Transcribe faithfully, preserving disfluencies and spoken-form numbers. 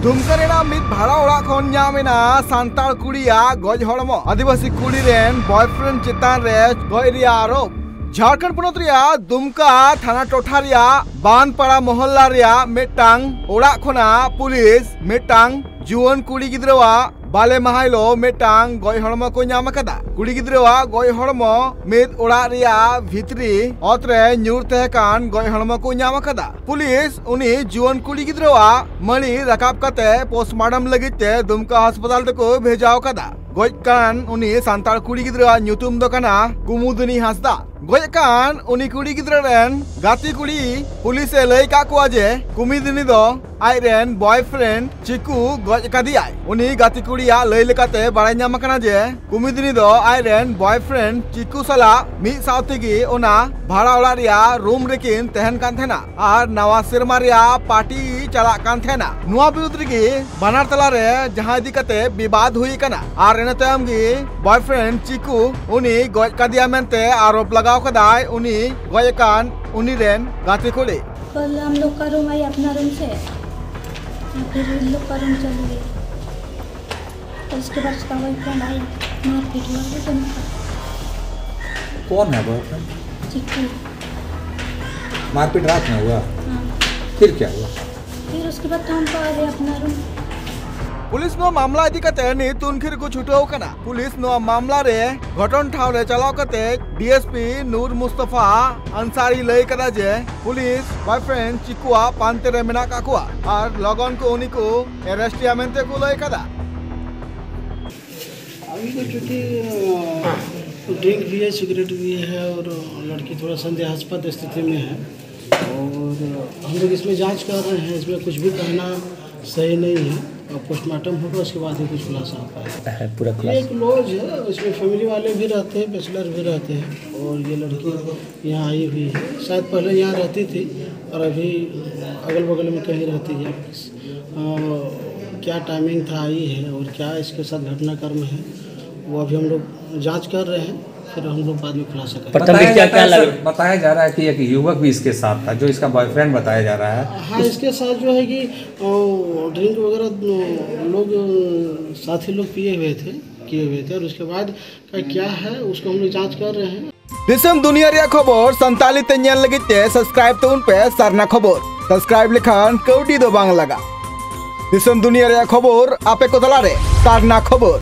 ᱫᱩᱢᱠᱟ ᱨᱮᱱᱟᱜ ᱢᱤᱫ ᱵᱷᱟᱲᱟ ᱚᱲᱟᱜ ᱠᱷᱚᱱ ᱧᱟᱢ ᱮᱱᱟ ᱥᱟᱱᱛᱟᱲ ᱠᱩᱲᱤᱭᱟᱜ ᱜᱚᱡ ᱦᱚᱲᱢᱚ, ᱟᱹᱫᱤᱵᱟᱹᱥᱤ ᱠᱩᱲᱤ ᱨᱮᱱ ᱵᱚᱭᱯᱷᱨᱮᱱᱰ ᱪᱮᱛᱟᱱ ᱨᱮ ᱜᱚᱡ ᱨᱮᱭᱟᱜ ᱟᱨᱳᱯ᱾ ᱡᱷᱟᱲᱠᱷᱚᱸᱰ ᱯᱚᱱᱚᱛ ᱨᱮᱭᱟᱜ ᱫᱩᱢᱠᱟ ᱛᱷᱟᱱᱟ ᱴᱚᱴᱷᱟ ᱨᱮᱭᱟᱜ ᱵᱟᱱᱯᱟᱲᱟ ᱢᱚᱦᱚᱞᱞᱟ ᱨᱮᱭᱟᱜ ᱢᱤᱫᱴᱟᱝ ᱚᱲᱟᱜ ᱠᱷᱚᱱᱟᱜ ᱯᱩᱞᱤᱥ ᱢᱤᱫᱴᱟᱝ ᱡᱩᱣᱟᱹᱱ ᱠᱩᱲᱤ ᱜᱤᱫᱽᱨᱟᱹᱣᱟᱜ ᱵᱟᱞᱮ ᱢᱟᱦᱟ ᱦᱤᱞᱳᱜ ᱢᱤᱫᱴᱟᱝ ᱜᱚᱡ ᱦᱚᱲᱢᱚ ᱠᱚ ᱧᱟᱢ ᱟᱠᱟᱫᱟ᱾ ᱠᱩᱲᱤ ᱜᱤᱫᱽᱨᱟᱹᱣᱟᱜ ᱜᱚᱡ ᱦᱚᱲᱢᱚ ᱢᱤᱫ ᱚᱲᱟᱜ ᱨᱮᱭᱟᱜ ᱵᱷᱤᱛᱨᱤ ᱚᱛ ᱨᱮ ᱧᱩᱨ ᱛᱟᱦᱮᱸ ᱠᱟᱱ ᱜᱚᱡ ᱦᱚᱲᱢᱚ ᱠᱚ ᱧᱟᱢ ᱟᱠᱟᱫᱟ᱾ ᱯᱩᱞᱤᱥ ᱩᱱᱤ ᱡᱩᱣᱟᱹᱱ ᱠᱩᱲᱤ ᱜᱤᱫᱽᱨᱟᱹᱣᱟᱜ ᱢᱟᱹᱲᱤ ᱨᱟᱠᱟᱵ ᱠᱟᱛᱮ ᱯᱳᱥᱴᱢᱚᱨᱴᱮᱢ ᱞᱟᱹᱜᱤᱫ ᱛᱮ ᱫᱩᱢᱠᱟ ᱦᱟᱥᱯᱟᱛᱟᱞ ᱛᱮᱠᱚ ᱵᱷᱮᱡᱟᱣ ᱟᱠᱟᱫᱟ᱾ ᱜᱚᱡ ᱠᱟᱱ ᱩᱱᱤ ᱥᱟᱱᱛᱟᱲ ᱠᱩᱲᱤ ᱜᱤᱫᱽᱨᱟᱹᱣᱟᱜ ᱧᱩᱛᱩᱢ ᱫᱚ ᱠᱟᱱᱟ ᱠᱩᱢᱩᱫᱤᱱᱤ ᱦᱟᱸᱥᱫᱟ᱾ ᱜᱚᱡ ᱟᱠᱟᱱ ᱩᱱᱤ ᱠᱩᱲᱤ ᱜᱤᱫᱽᱨᱟᱹ ᱨᱮᱱ ᱜᱟᱛᱮ ᱠᱩᱲᱤ ᱯᱩᱞᱤᱥ ᱮ ᱞᱟᱹᱭ ᱟᱠᱟᱫ ᱠᱚᱣᱟ ᱡᱮ ᱠᱩᱢᱩᱫᱤᱱᱤ ᱫᱚ ᱟᱡ ᱨᱮᱱ ᱵᱚᱭᱯᱷᱨᱮᱱᱰ ᱪᱤᱠᱩ ᱜᱚᱡ ᱟᱠᱟᱫᱮᱭᱟᱭ᱾ ᱩᱱᱤ ᱜᱟᱛᱮ ᱠᱩᱲᱤᱭᱟᱜ ᱞᱟᱹᱭ ᱞᱮᱠᱟᱛᱮ ᱵᱟᱲᱟᱭ ᱧᱟᱢ ᱟᱠᱟᱱᱟ ᱡᱮ ᱠᱩᱢᱩᱫᱤᱱᱤ ᱫᱚ ᱟᱡ ᱨᱮᱱ ᱵᱚᱭᱯᱷᱨᱮᱱᱰ ᱪᱤᱠᱩ ᱥᱟᱞᱟᱜ ᱢᱤᱫ ᱥᱟᱶ ᱛᱮᱜᱮ ᱚᱱᱟ ᱵᱷᱟᱲᱟ ᱚᱲᱟᱜ ᱨᱮᱭᱟᱜ ᱨᱩᱢ ᱨᱮᱠᱤᱱ ᱛᱟᱦᱮᱱ ᱠᱟᱱ ᱛᱟᱦᱮᱱᱟ ᱟᱨ ᱱᱟᱣᱟ ᱥᱮᱨᱢᱟ ᱨᱮᱭᱟᱜ ᱯᱟᱨᱴᱤ ᱪᱟᱞᱟᱜ ᱠᱟᱱ ᱛᱟᱦᱮᱱᱟ᱾ ᱱᱚᱣᱟ ᱵᱤᱨᱩᱫᱽ ᱨᱮᱜᱮ ᱵᱟᱱᱟᱨ ᱛᱟᱞᱟᱨᱮ ᱡᱟᱦᱟᱸ ᱤᱫᱤ ᱠᱟᱛᱮ ᱵᱤᱵᱟᱫ ᱦᱩᱭ ᱟᱠᱟᱱᱟ ᱟᱨ ᱤᱱᱟᱹ ᱛᱟᱭᱚᱢ ᱜᱮ ᱵᱚᱭᱯᱷᱨᱮᱱᱰ ᱪᱤᱠᱩ ᱩᱱᱤ ᱜᱚᱡ ᱠᱟᱫᱮᱭᱟ ᱢᱮᱱᱛᱮ ᱟᱨᱳᱯ ᱞᱟᱜᱟᱣ ᱠᱟᱫᱟᱭ ᱩᱱᱤ ᱜᱚᱡ ᱟᱠᱟᱱ ᱩᱱᱤ ᱨᱮᱱ ᱜᱟᱛᱮ ᱠᱩᱲᱤ᱾ कल हम लोग का रूम आई अपना रूम से, फिर इन लोग का रूम चली गई। और उसके बाद उसका बॉयफ्रेंड आया, मारपीट हुआ, वो तो नहीं पता। कौन है बॉयफ्रेंड? चिट्ठी। मारपीट रात में हुआ? हाँ। फिर क्या हुआ? फिर उसके बाद तो हम तो आ गए अपना रूम। पुलिस ᱱᱚᱣᱟ ᱢᱟᱢᱞᱟ ᱤᱫᱤ ᱠᱟᱛᱮ ᱱᱤᱛ ᱛᱩᱱᱠᱷᱤ ᱨᱮᱠᱚ ᱪᱷᱩᱴᱟᱹᱣ ᱟᱠᱟᱱᱟ᱾ ᱯᱩᱞᱤᱥ ᱱᱚᱣᱟ ᱢᱟᱢᱞᱟ ᱨᱮ ᱜᱷᱚᱴᱚᱱ ᱴᱷᱟᱶ ᱨᱮ ᱪᱟᱞᱟᱣ ᱠᱟᱛᱮ ᱰᱤᱮᱥᱯᱤ ᱱᱩᱨ ᱢᱩᱥᱛᱟᱯᱷᱟ ᱟᱱᱥᱟᱨᱤ ᱞᱟᱹᱭ ᱠᱟᱫᱟ ᱡᱮ ᱯᱩᱞᱤᱥ ᱵᱚᱭᱯᱷᱨᱮᱱᱰ ᱪᱤᱠᱩᱣᱟᱜ ᱯᱟᱱᱛᱮ ᱨᱮ ᱢᱮᱱᱟᱜ ᱠᱟᱜ ᱠᱚᱣᱟ ᱟᱨ ᱞᱚᱜᱚᱱ ᱠᱚ ᱩᱱᱤ ᱠᱚ ᱮᱨᱮᱥᱴ ᱮᱭᱟ ᱢᱮᱱᱛᱮ ᱠᱚ ᱞᱟᱹᱭ ᱠᱟᱫᱟ᱾ अभी तो चूंकि ड्रिंक भी है, सिगरेट भी है और लड़की थोड़ा संदेहास्पद स्थिति में है और हम लोग इसमें जांच कर रहे हैं। इसमें कुछ भी कहना सही नहीं है और पोस्टमार्टम होगा, उसके बाद ही कुछ खुलासा हो पाएगा। है पूरा ये खुलासा। एक लॉज है, इसमें फैमिली वाले भी रहते हैं, बैचलर भी रहते हैं और ये लड़की यहाँ आई हुई है। शायद पहले यहाँ रहती थी और अभी अगल बगल में कहीं रहती है। अ, क्या टाइमिंग था आई है और क्या इसके साथ घटनाक्रम है, वो अभी हम लोग जांच कर रहे हैं। फिर हम लोग बाद में खुलासा करें। प्रथम बताया दृष्टया जाता क्या है लग सर, बताया जा रहा है कि एक युवक भी इसके साथ था, जो इसका बॉयफ्रेंड बताया जा रहा है। हाँ, इसके साथ जो है कि ड्रिंक वगैरह अ, लोग अ, साथी लोग पिए हुए थे, किए हुए थे, और उसके बाद का क्या है, उसको हम लोग जांच कर रहे हैं। ᱫᱤᱥᱚᱢ ᱫᱩᱱᱤᱭᱟᱹ ᱨᱮᱭᱟᱜ ᱠᱷᱚᱵᱚᱨ ᱥᱟᱱᱛᱟᱲᱤ ᱛᱮ ᱧᱮᱞ ᱞᱟᱹᱜᱤᱫ ᱛᱮ ᱥᱟᱵᱥᱠᱨᱟᱭᱤᱵ ᱛᱟᱵᱚᱱ ᱯᱮ ᱥᱟᱨᱱᱟ ᱠᱷᱚᱵᱚᱨ᱾ ᱥᱟᱵᱥᱠᱨᱟᱭᱤᱵ ᱞᱮᱠᱷᱟᱱ ᱠᱟᱹᱣᱰᱤ ᱫᱚ ᱵᱟᱝ ᱞᱟᱜᱟᱜᱼᱟ᱾ ᱫᱤᱥᱚᱢ ᱫᱩᱱᱤᱭᱟᱹ ᱨᱮᱭᱟᱜ ᱠᱷᱚᱵᱚᱨ ᱟᱯᱮ ᱠᱚ ᱛᱟᱞᱟᱨᱮ ᱥᱟᱨᱱᱟ ᱠᱷᱚᱵᱚᱨ᱾